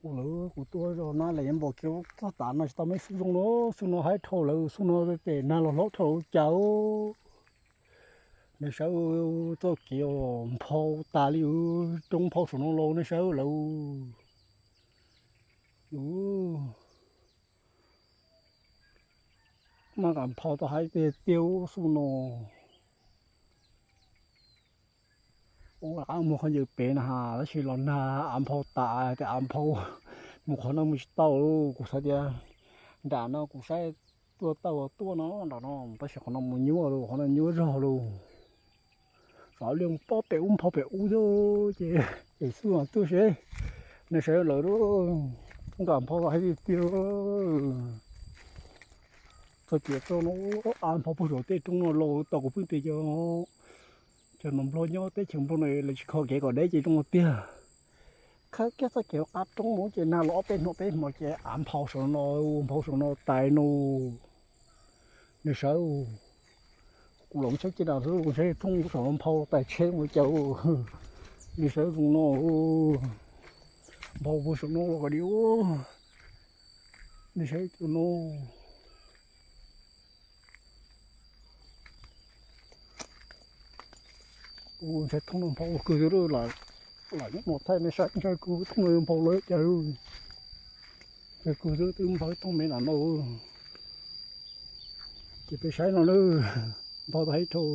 Ua lawv kuv tuaj zog na lawm yuav npaum kev txog tav no tsis tau me xub zoo no, xub no haib dhau lawm, xub no tes nag los hlob dhau lawm cas. Nej saib txoj kev nphau tas li, roob nphau saum no los nej saib lawm. Maj kam nphau tau haib tiag tiag xub no. Ua qab mus qhov ncauj pem na has tab sis los nag av nphau tas tias av nphau mus qhov no mus tsis tau. Kuv xav tias nram no kuv saib tuaj tau tuaj no nram no tab sis qhov no mus nyuaj lawm, qhov no nyuaj zog lawm. Xav li pob pem ub nphau pem ub thiab ces es xub no tuaj seb nej saib lawm, nram nphau haib tiag tiag. Txoj kev txog no av nphau puag saum tej roob no los tau kuv pheej tias cov, cov nom nplog nyob teb chaws nplog no lawv tsis kho kev kom deb ces zoo no tiag. Khawb kiag txoj kev qab roob mus ces nag los ob peb hnub peb hmo ces av nphau saum no, nphau saum no tais no. Nej saib, kuv los saib ces nag los saib thooj saum no nphau tais tsheb mus cas. Nej saib zoo no, nphau puag saum no los kom dib. Nej saib tus no, ntshai thooj no nphau kawg li, lam nyob no thaij nej saib, ntshai kawg thooj no nphau lawm cas. Ntshai kawg xwb twb nphau ib thooj me nram no. Ces peb saib no na, nphau tau haib dhau.